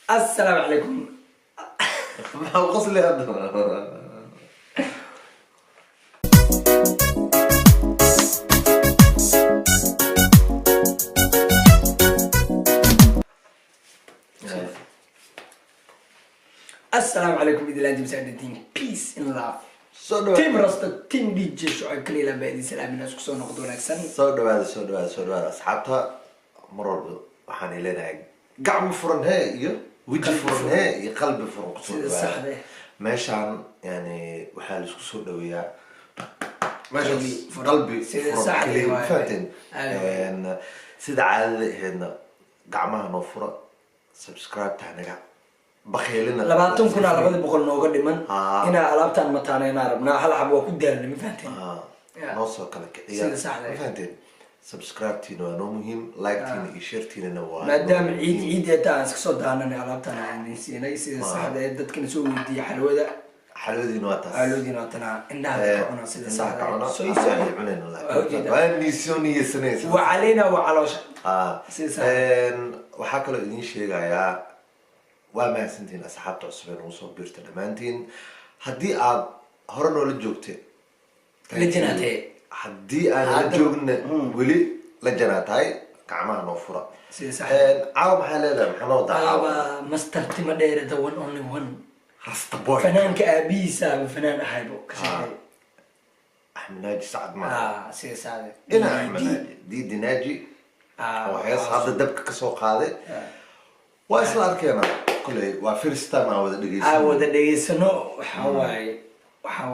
Assalaamu calaykum. Maxaa qosli hadda? Assalaamu calaykum, idil masaadidiin, peace in love. Soo dhawaada. Team Rasta, team DJ Shucayb Kaliila baa idin salaaminaa. Isku soo noqdo wanaagsan. Soo dhawaada, soo dhawaada, soo dhawaada, asxaabta. Mar walba waxaan leenahay gacmo furan hee iyo weji qalbi furan furan. Hee iyo qalbi furan kusoo Sida dhawaada. Saxda eh. Meeshaan yani waxaa laisku soo dhaweeyaa meeshaas. Qalbi furan. Qalbi Sida furan saxda kaliya, waaye. fahanteen? Aad waaye. Sida caadada ahaydna gacmaha noo fura, subscribe tahnaga bakhaylina. 20,000 aa 200 nooga dhiman. Inaa alaabtaan mataaneynaa rabnaa, hal xab waa ku daalna, ma fahanteen? Yeah. Noo soo kala kiciya. Sida saxda Ma ah. fahanteen? Subscribe-tiina waa noo muhiim, like-tiina iyo share-tiinana waa maadaama noo ciid muhiim. Ciid eeta aan iska soo daananay, alaabtaan aan idin siinay sida saxda ee dadkana soo weydiiyey xalwada. Xalwadiina waa taas. Xalwadiina waa tanaa, indhaha ka cuna sida indhaha saxda ka cuna. eh. Soy Afka soy ay cunayna laakiin. Waa ujeedaa. Waa niisoo niyeysanaysa. Wa calayna wa caloosha. Sida saxda. Waxaa kaloo idiin sheegayaa, waa mahadsantihiin asxaabta cusub ee nagu soo biirta dhammaantiin. Haddii aad hore noola joogte, La janaatee. Haddii aan la joogna weli la janaatahay, gacmaha noo fura. Sida sax. Caawa maxaa leedahay? Maxaa noo wadaa caawa? Aba master tima dheere, the one only one. Rasta boy. Fanaanka aabihiisa ama fanaan ahaybo ka sheekay. Axmed Naaji Sacad ma Ah, sida saxda. ina Axmed Naaji Diidi Naaji oo hees hadda dabka kasoo qaaday waa isla arkeena. Koley waa first time aan wada Aa dhegeysan. Wada dhegeysano. Waxaa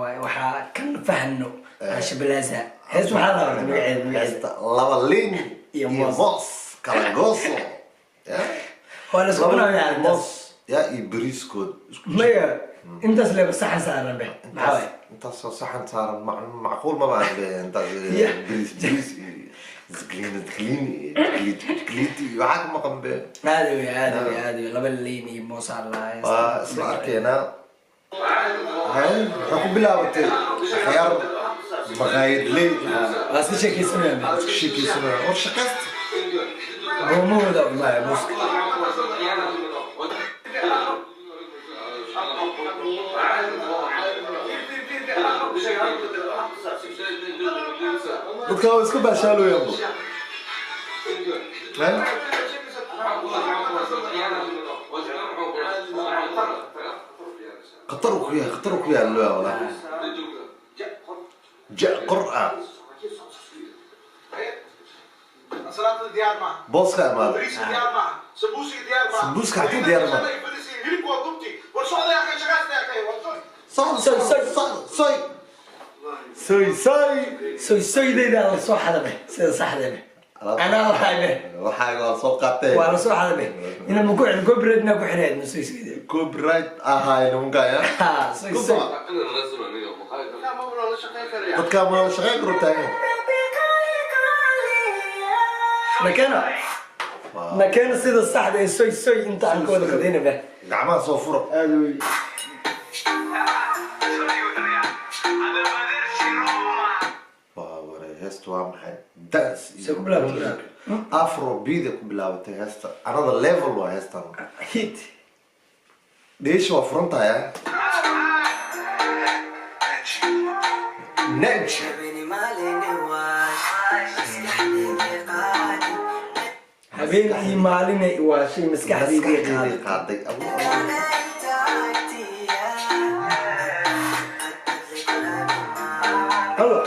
waaye waxaa kan fahno Ashabalaaza hees waxaa la rabaa magaceeda. Heesta laba liin iyo iyo moos. Moos kala gooso. Ya? Waa la isku Laba cunaya liin, arrintaas. moos ya iyo bariiskood isku jir. Maya, intaas leba saxan saaran be, maxaa waaye? Intaasoo saxan saaran macquul maba aan be intaas. Bariis bariis iyo zgliin zgliin iyo jikliit jikliit iyo waxaa ka maqan be. Aada wey, aada wey, aada wey, laba liin iyo moos aa lahaa. Waa isla arkeenaa. Hay, waxay ku bilaabatay akhyaar maqaayad ley. Waa iska sheekeysanaya be. Iska sheekeysanaya war shaqaysta. Boomahooda imaaya mooska. Dadka waa iska baashaalooyaanbo. Hay? Khatar uu ku yahay, khatar uu ku yahay loo walaa ja qor ah booska imaada. Sambuuska xataa diyaar maaha. Socdo, socdo, socdo, soy soy soy. Soy soydaydaa la soo xada be, sida saxda be, anaa lahay be. Waxaaga waa soo qaatee. Waa la soo xada be, ina ma ku xidhin copyright na ku xidhayd ma soy soyday. Copyright ahaay nimankaya. Ha, soy soy. Dadkaa ma la shaqeyn karo taagan. Nakena nakena sida saxda ee soy soy inta aan ka wada qadayna be. Gacmaha soo fura. Aada wey. Waa waray, heesta waa maxay? Dance iyo See ku bilaabatay? Music. Afro beat ay ku bilaabatay heesta. Another level waa heestan. Hit. Dheesha waa furan tahay, ah nej. Habeen iyo maalinay waashay maskaxdaydii maskaxdeydii qaaday. Qaaday. Abu, abu. Halo.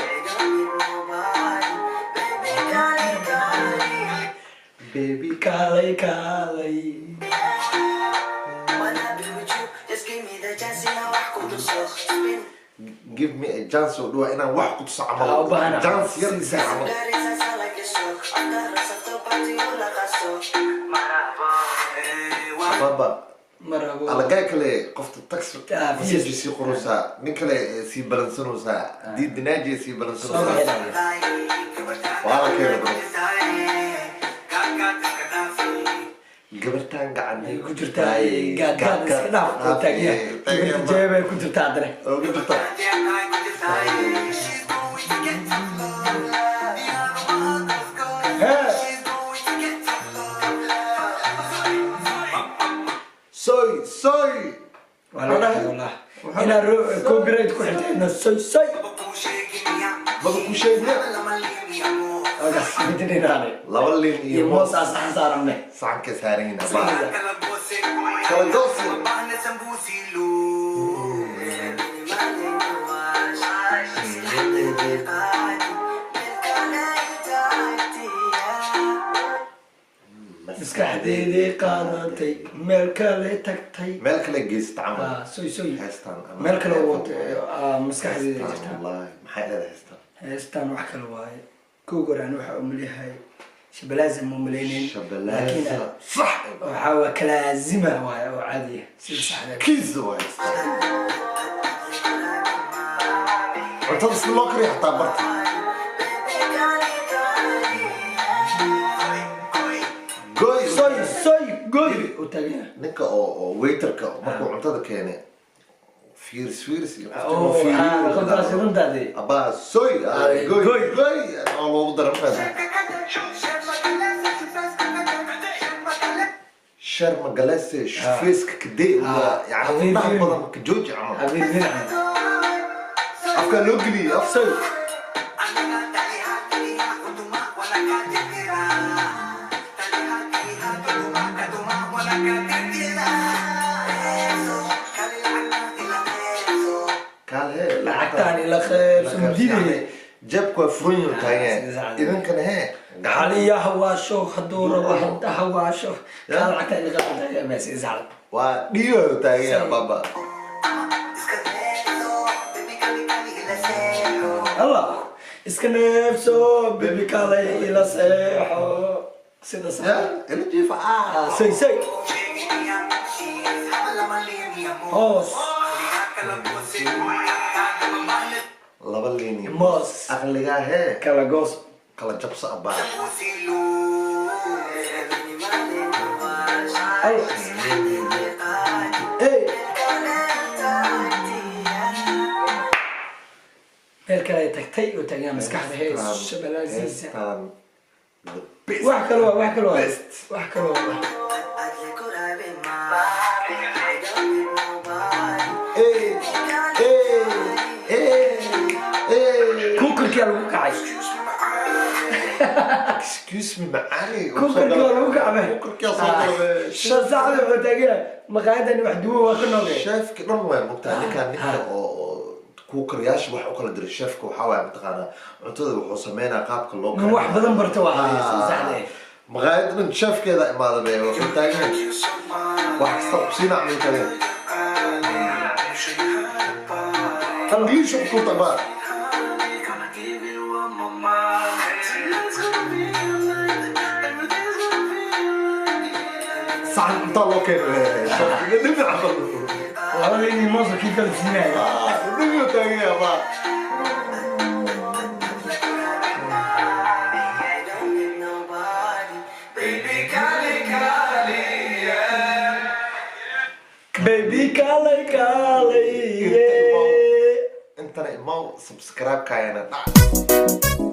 Baby. Kaalay kaalay. Give me a chance oo dhawa inaan wax ku tuso camal. Aa, u baahana. Chance yar Si isii camal. Baba. Marabo. Alagay kale qofta taxi Ah, message sii qoraysaa, nin kale sii balansanaysaa, diidinaaji sii soo balansanaysaa. baxay. Waa la keena bro. Gabartaan gacantay ku jirtaa gaadgaad iska dhaaf oo taagya gabarta jeebay ku jirtaa haddana. Oo ku jirtaa. Hee. Soy. Waa laga xaday wallah. Inaa copyright ku xirtayna, soy soy. Maba ku sheegna. Halkaas midinaale. Laba liin iyo iyo moos moos aa saxan saaranne. Saxanka saaran yihiin, abaa. Kala goosi. Maskaxdeedii qaadatay, meel kale tagtay. Meel kale geysata camal. Ah, soy soy. Heestan meel kale watay, maskaxdeeda heestan jirta. Wallahi, maxay leedahay heestan? Heestan wax kale waaye. Kowg hore aan waxaa umaleyahay Shabalaaza ma umaleynin. Shabalaaza sax. Waxaa waa kalaazima waaye oo caadiya sida saxda. Kiisa waa heestan. Cuntada sida loo kariyo xataa barta. Goy. Soy soy goy u taagan yahay. Ninka oo waiterka markuu cuntada keenay, fiiris fiiris iyo qofka oo inuu fiiriyo. Qoftaasi runtaadi. Abaa soy, goy. Goy. Goy oo loogu dara markaas. Shar magalese feeska kadee yani indhaha badan ka jooji camal. Xabiibina. Afkaa loo geliyey af. Soy. Kaal hee. Lacagtaan ila qeybso diidaya. Jeebku waa furan yahay taagan. Idinkana hee. Xaliya hawaasho hadduu rabo hadda hawaasho kaa lacagtaan ila qeybso bas iscal. Waa dhiibayo taagan yahay baba. Allah iska neefso, bebi, kaalay ila seexo sida sax. Ya ila jiifa. Soy soy hoos. Laba liin iyo moos. Aqligaa hee. Kala goos. Kala jabso abaa. Allah hey, meel kale ay tagtay oo taagnaa maskaxda hees Shabalaaziisa. Heestan the best. Wax kale waa, wax kale waa. Best. Wax kale waa. Hey, hey, hey, hey. Kuukarkiyaa lagu kacay. Excuse me, macaani. Kuukarkii waa lagu kacay. Kuukarkii soo galay. Shan saacad wuxuu taagan maqaayadani wax duwo waa ka noogay. Chefka dhan waay mogtahay ninkaan, ninka oo kuukaryaasha wax u kala diray. Chefka waxaa waaya mataqaanaa cuntada wuxuu sameynaa qaabka loo Nin wax badan barta waa saxda. Maqaayad dhan chefkeeda imaada be, wuxuu taagan wax kasta kusiina camal taagan. English ku tabaa. Saxan cuntaa loo keenay chefka dhimi camal. Labada inay moosa kii kala siinaya. Dhimi uu taagan yahay baa. Baby, kaalay kaalay. Intana imaw, subscribe kaayana dhac.